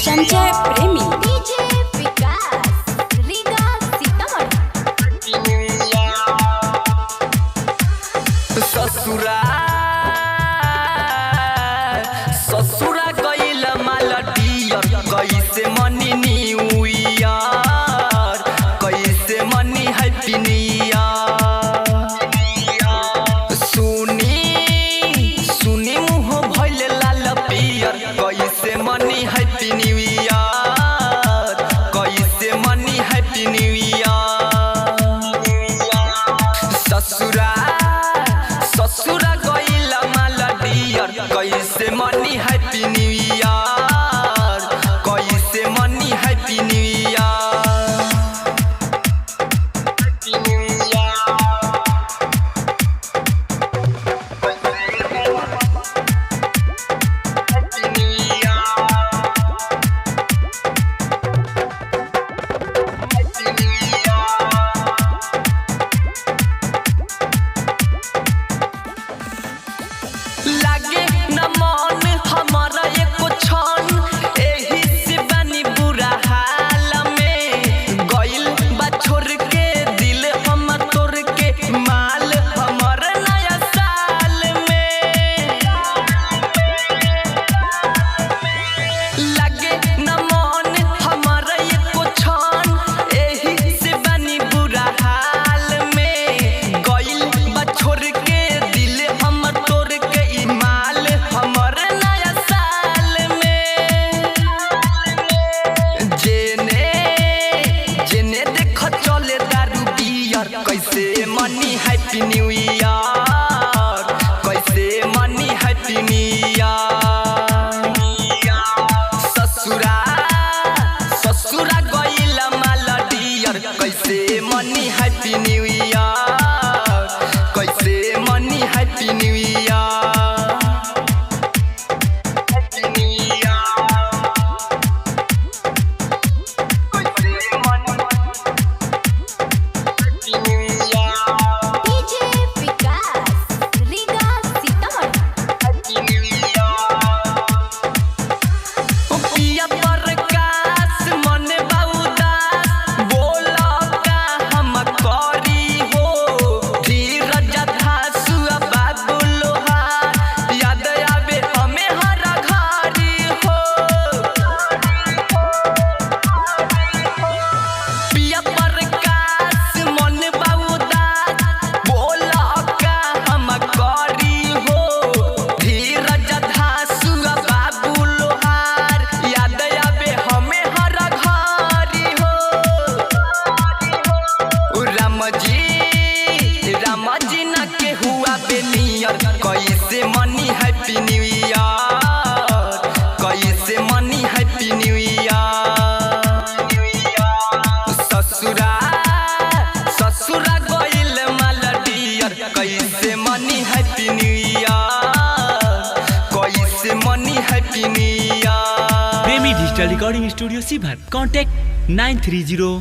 Sanjay Premi. DJ Vikas Riga Sitamarhi. ससुरा ससुरा गइल माल डियर, कैसे मनी न्यू ईयर, कैसे मनी हैप्पी न्यू ईयर। सुनी सुनी मुँह भइल लाल पियर, कैसे मनी हैप्पी न्यू ईयर, कैसे मनी हैप्पी न्यू ईयर। ससुरा ससुरा गइल माल डियर, कैसे मनी हैप्पी न्यू ईयर, कैसे मनी हैप्पी न्यू ईयर। लागे न मन हमारा एको क्षण, एही से बानी बुरा हाल में। गइल बा छोड़ के दिल हम तोड़ के, माल हमर नया साल में। लागे न मन हमारा एको क्षण, एही से बानी बुरा हाल में। गइल बा छोड़ के दिल हम तोड़ के, ई माल हमर नया साल में। जेने जेने देख चले दारू बियर, कैसे मनी हैप्पी न्यू ईयर, कैसे मनी हैप्पी न्यू ईयर। ससुरा ससुरा गइल माल डियर, कैसे मनी हैप्पी न्यू ईयर, कैसे मनी happy new year. DJ Vikas Riga Sitamarhi. पिया प्रकाश मन बाउदास, बोल का हम करी हो। धीरज धासु बाबू लोहार, याद आवे हमें हर घड़ी हो। पिया प्रकाश मन बाउदास, बोल का हम करी हो। धीरज धासु बाबू लोहार, याद आवे हमें हर घड़ी हो। राम जी राम जी न के हुआ बेनियर, कैसे मनी हैप्पी न्यू ईयर, कैसे मनी हैप्पी न्यू ईयर। ससुरा ससुरा गइल माल डियर, कैसे मनी हैप्पी न्यू ईयर, कैसे money happy new year. Premi digital recording studio Sheohar. Contact 930